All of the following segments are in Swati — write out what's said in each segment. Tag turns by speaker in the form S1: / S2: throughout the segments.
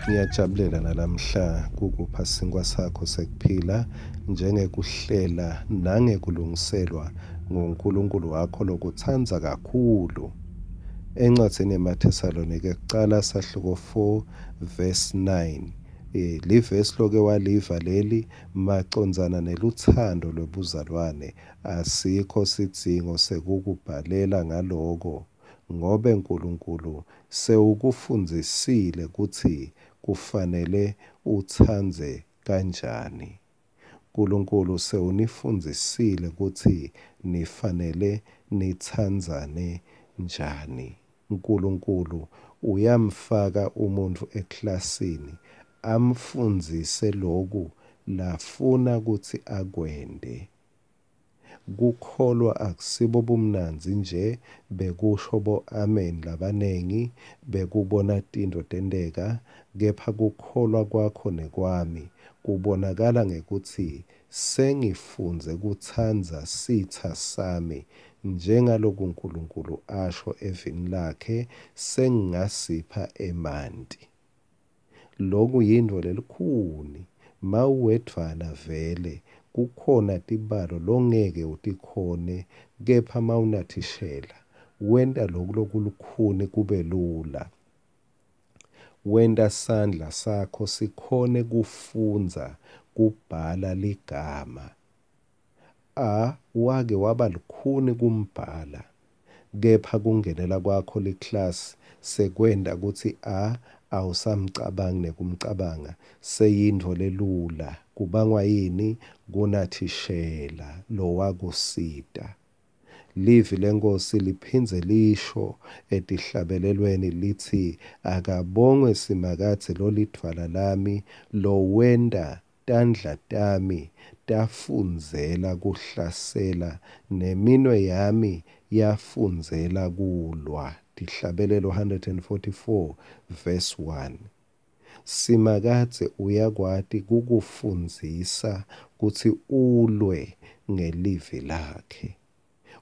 S1: Ngiyajabulela nalamhla kukupha sinkwa sakho sekuphila njengekuhlela nangekulungiselwa nguNkulunkulu wakho lokutsandza kakhulu. Encwadzini yemaThesalonike kucala sahluko 4 verse 9. Livesi loke waliva leli macondzana nelutsandvo lwebuzalwane, asikho sidzingo sekukubhalela ngaloko, ngobe Nkulunkulu sewukufundzisile kutsi kufanele utsandze kanjani. Nkulunkulu sewunifundzisile kutsi nifanele nitsandzane njani. Nkulunkulu uyamfaka umuntfu eklasini amfundzise loku lafuna kutsi akwente. Kukholwa akusibo bumnandzi nje bekusho bo-amen labanengi, bekubona tintfo tenteka, kepha kukholwa kwakho nekwami kubonakala ngekutsi sengifundze kutsandza sitsa sami njengaloku Nkulunkulu asho evini lakhe, sengingasipha emanti. Loku yintfo lelikhuni, mawuwedvwana vele kukhona tibalo longeke utikhone kepha mawunathishela wenta loku lokulukhuni kube lula. Wenta sandla sakho sikhone kufundza kubhala ligama. A wake waba lukhuni kumbhala, kepha kungenela kwakho liklasi sekwenta kutsi A awusamcabangi nekumcabanga, seyintfo lelula. Kubangwa yini? Kunathishela lowakusita. Livi leNkhosi liphindze lisho etihlabelelweni litsi, Akabongwe Simakadze lolidvwala lami, lowenta tandla tami tafundzela kuhlasela, neminwe yami yafundzela kulwa. Tihlabelelo 144 verse 1. Simakadze uyakwati kukufundzisa kutsi ulwe ngelivi lakhe.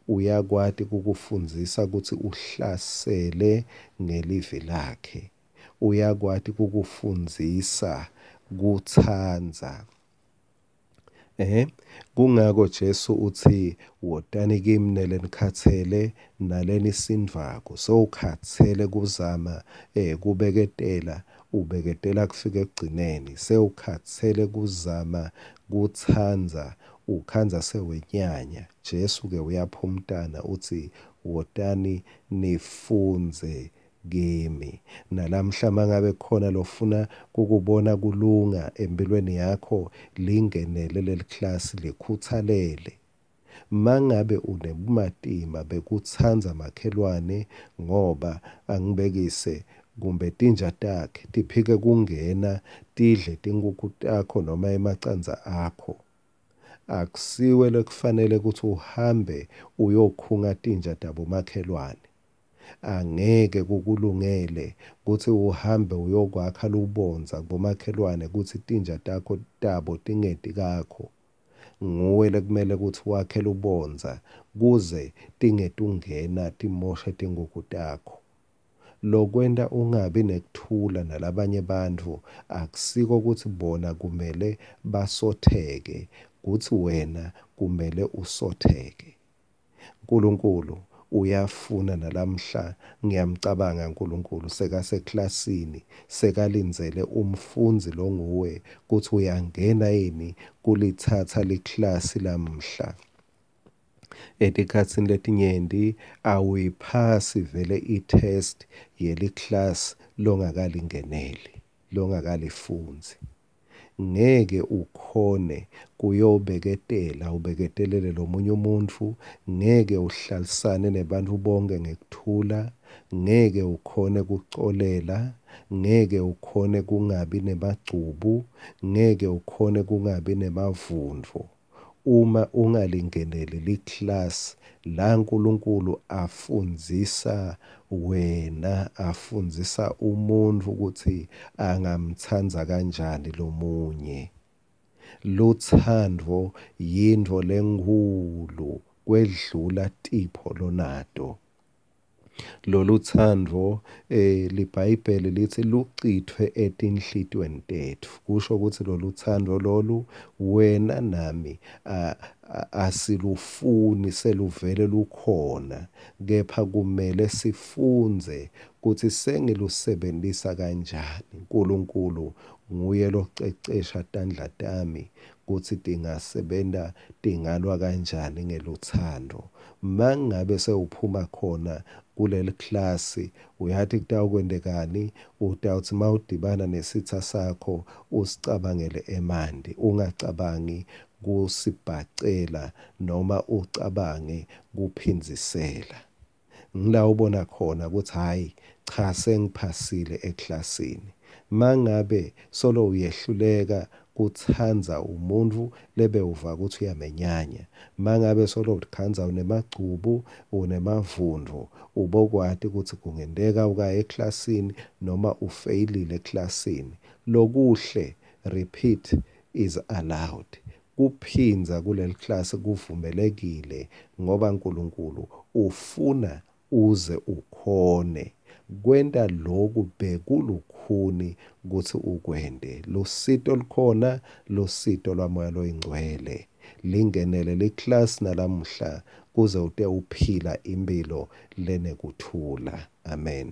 S1: Uyakwati kukufundzisa kutsi uhlasele ngelivi lakhe. Uyakwati kukufundzisa kutsandza. Kungako Jesu utsi wotani kimi nelenikhatsele nalenisindvwako. Sewukhatsele kuzama kubeketela, ubeketela kufika ekugcineni. Sewukhatsele kuzama kutsandza, ukhandza sewenyanya. Jesu-ke uyaphumtana utsi wotani nifundze kimi. Nalamhla mangabe khona lofuna kukubona kulunga empilweni yakho, lingenele leli klasi, likhuthalele. Mangabe unebumatima bekutsandza makhelwane, ngoba angibekise kumbe tinja takhe tiphike kungena tidle tinkukhu takho noma emacandza akho, akusiwe lekufanele kutsi uhambe uyokhunga tinja tabomakhelwane. Angeke kukulungele kutsi uhambe uyokwakha lubondza kubomakhelwane kutsi tinja takho tabo tingeti kakho. Nguwe lekumele kutsi wakhe lubondza kuze tingetungena timoshe tinkukhu takho. Lokwenta ungabi nekuthula nalabanye bantfu akusiko kutsi bona kumele basotheke, kutsi wena kumele usotheke. Nkulunkulu uyafuna nalamhla, ngiyamcabanga Nkulunkulu sekaseklasini, sekalindzele umfundzi longuwe kutsi uyangena yini kulitsatsa liklasi lamhla. Etikhatsini letinyenti awuyiphasi vele i-test yeliklasi longakalingeneli, longakalifundzi. Ngeke ukhone kuyobeketela ubeketelele lomunye umuntfu, ngeke uhlalisane nebantfu bonke ngekuthula, ngeke ukhone kucolela, ngeke ukhone kungabi nemagcubu, ngeke ukhone kungabi nemavundvo uma ungalingeneli liklasi la Nkulunkulu afundzisa wena, afundzisa umuntfu kutsi angamtsandza kanjani lomunye. Lutsandvo yintfo lenkhulu kwedlula tipho lonato. Lolutsandvo liBhayibheli litsi lucitfwe etinhlitiyweni tetfu. Kusho kutsi lolutsandvo lolu wena nami asilufuni, seluvele lukhona, kepha kumele sifundze kutsi sengilusebentisa kanjani. Nkulunkulu nguye locecesha tandla tami kutsi tingasebenta, tingalwa kanjani ngelutsandvo. Mangabe sewuphuma khona kuleli klasi, uyati kutawukwentekani? Utawutsi mawudibana nesitsa sakho usicabangele emanti, ungacabangi kusibhacela noma ucabange kuphindzisela. Ngila ubona khona kutsi hayi cha, sengiphasile eklasini. Mangabe solo uyehluleka kutsandza umuntfu lebewuva kutsi uyamenyanya, mangabe solo utikhandza unemagcubu, unemavundvo, ubokwati kutsi kungenteka ukaye eklasini noma ufeyilile eklasini. Lokuhle, repeat is allowed. Kuphindza kuleli klasi kuvumelekile ngoba Nkulunkulu ufuna uze ukhone kwenta loku bekulukhuni kutsi ukwente. Lusito lukhona, lusito lwaMoya loyiNgcwele. Lingenele liklasi nalamuhla kuze ute uphila imphilo lenekuthula. Amen.